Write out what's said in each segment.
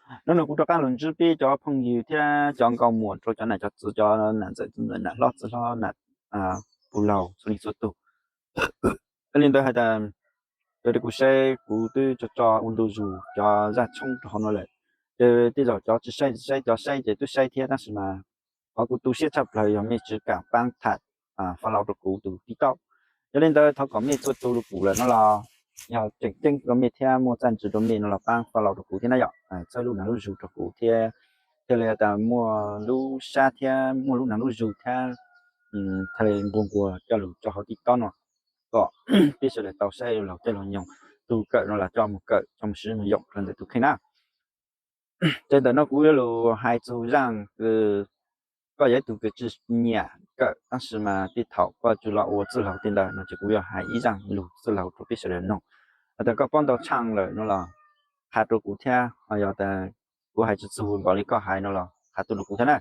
Hnub no kuv rov qab los ntsib peb cov phooj ywg thiab cov nkauj muam rau cov nam cov txwv, cov nam ntxawm txwv ntxawm, nam hlob txwv hlob, nam puj laug txhua leej txhua tus. Yog li ntawd hais tias, raws li kuv saib kuv twb tso tso ua ntu zus cov zaj tshoob rau hauv no lawm, ces tej zaum cov tsis saib tsis saib, cov saib ces twb saib thiab tab sis mas qhov kuv tu siab tshaj plaws yog mej tsis kam paab tham follow rau kuv tus TikTok. Yog li ntawd thov kom mej txhua tus lug pum lawm no los yog tseem ceeb rau mej thiab muaj txaj ntsig rau mej no los paab follow rau kuv thiab na yom. Txhawb lub nam lub zug rau kuv thiab, thiaj li tas muaj lub sab thiab muaj lub nam lub zug thiab, thiaj li nquag nquag coj lug tso hauv TikTok no kom peb sawv daws tau saib lug coj lug nyoog, tus kawm no los coj mus kawm coj mus siv mus yoom rau ntawm tus kheej na. Ces ntawm no kuv yuav lug hais txug zaaj kws koj yog ib tug kws tsis nyiam kawm tab sis mas tej thaum koj tsis los ua txwj laug tej ntawd no ces kuv yuav hais ib zaaj lug txwj laug rau peb sawv daws noog. Has tas koj paub ntau tshaaj lawm no los qha rau kuv thiab, ho yog tas kuv hais tsis txug npaum li koj hais no los qha tuaj rau kuv thiab na.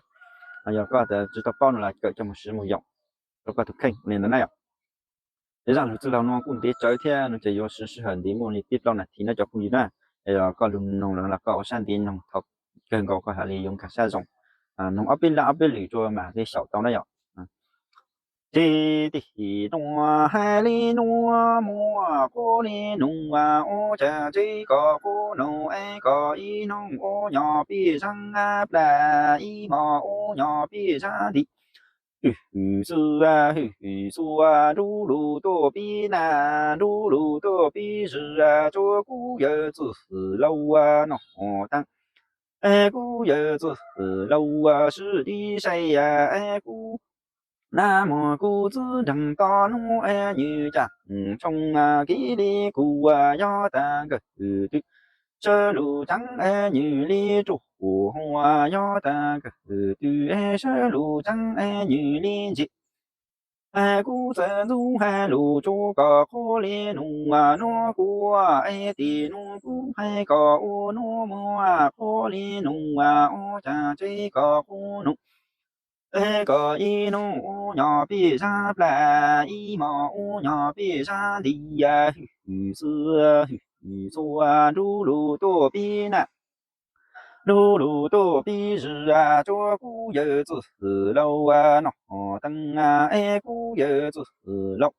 Ho yog koj tas tsis tau paub no los kawm coj mus siv mus yoom rau koj tus kheej li ntawd na yom. Ces zaaj lug txwj laug no kuj ntev tsawv thiab no ces yuav siv sij hawm ntev muaj li peb plaub nas this no cov phooj ywg na. Yog koj lug noog lawm los koj ua sab ntev noog thaum kawg nkaus koj haj li yuav nkag sab zoo. Noog ob peb lwm, ob peb lwm rua mam li xyaum tau na yom. Ces tim nuav hais li nuav, muaj qub li nuav, ua cas tsev koj qub nuav es koj ib noog ua nyob peb sab plab, ib hmos ua nyob peb sab ntiv. Hwj hwj xua, hwj hwj xua, nrub lug tuaj peb na, nrub lug tuaj peb zws, tsuav kuv yawm txwj laug noj taag. Es kuv yawm txwj laug sib dib saib, es kuv nag hmo kuv txwv nreeg to nuav es nywj caag tshoo kiv li kuv, yog tas nkawm twg sawv lug caag es nywj li ruam hua, yog tas nkawm twg sawv lug caag es nywj li ntsia. Es kuv txawm ntxub hais lug tsuav koj qub li nuav, nuav kuv es tim nuav kuv hais koj ua nuav muaj qub li nuav, ua cas tsev koj qub nuav es koj ib noog ua nyob peb sab plab, ib hmos ua nyob peb sab ntiv. Hwj hwj xua, hwj hwj xua, nrub lug tuaj peb na, nrub lug tuaj peb zws, tsuav kuv yawm txwj laug noj taag, es kuv yawm txwj laug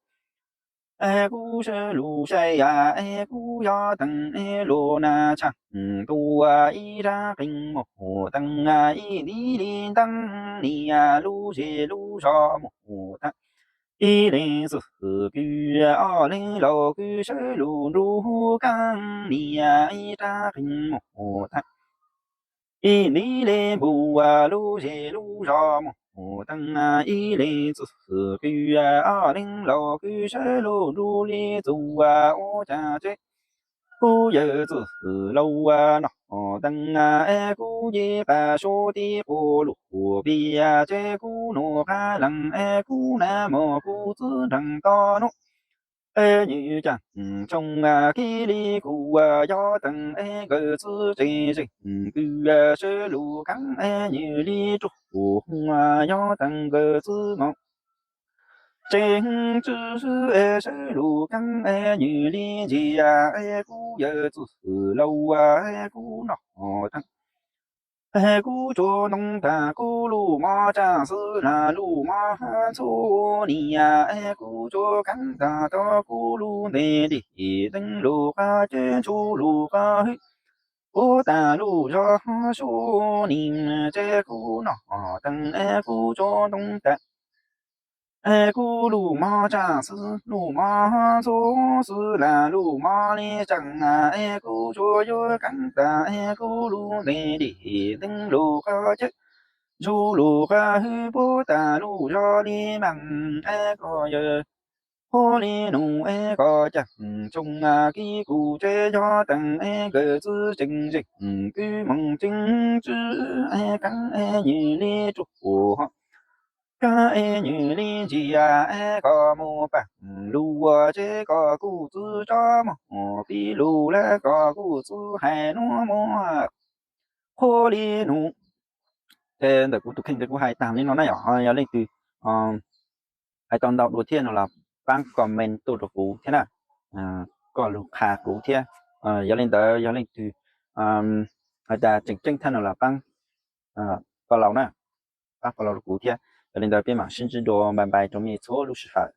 es kuv sawv lug saib, es kuv yog taag es lug na tshaaj tua ib rab qeej muag taag, ib ntiv li ntaab nias lub zej lub zog muag taag. Ib leeg txwj kws, ob leeg laug kws sawv lug nrug kaab nias ib rab qeej muag taag. Ib ntiv li npug lub zej lub zog muag taag, ib leeg txwj kws, ob leeg laug kws sawv lug nrug li txug, ua cas tsev kuv yawm txwj laug noj taag, es kuv nce qab suav tib quas lug quas peb, tsev kuv nuav qab leeg es kuv nag hmo kuv txwv nreeg to nuav es nywj caag tshoo kiv li kuv, yog taag es nkawm txwv tsev zeeg kws sawv lug kaab es nywj li ruam hua, yog taag nkawm txwv moog tsev tsw sawv lug kaab es nywj li ntsia, es kuv yawm txwj laug es kuv noj taag. Es kuv tsuav ntoo tag kuv lub mov tsaam xwb, lam lub mov txhua nias, es kuv tsuav kaab tag tau kuv lub ntev, dim teeb lug qab ceb ntsuj lug qab hwb, puab tag lub zog sua nim, tsev kuv noj taag es kuv tsuav ntoo tag. Es kuv lub mov tsaam xwb, lub mov txhua xwb, lam lub mov li tsaam, es kuv tsuav yuav kaab tag es kuv lub ntev, dim teeb lug qab ceb ntsuj lug qab hwb, puab tag lub zog li maam, es koj yawm hua li nuav es koj caag tshoo kiv kuv, tsev yog taag es nkawm txwv tsev zeeg kws moog tsev tsw, es kaab es nywj li ruam hua, kaab es nywj li ntsia, es koj muaj paab lug, tsev koj kuj txwv tso moog pib lug, lawv koj kuj txwv hais nuav muaj hua li nuav. Ces ntawm kuv tus kheej ntawd kuv hais taag li no na yom. Yog leej twg hais tau ntau dua thiab no los paab comment tuaj rau kuv thiab na, koj lug qha kuv thiab. Yog li ntawd yog leej twg Hais tias tseem ceeb thaj no los pab follow na, pab follow rau kuv thiab. Yog li ntawd peb mam sib ntsib dua, bye bye rau mej txhua lub sij hawm.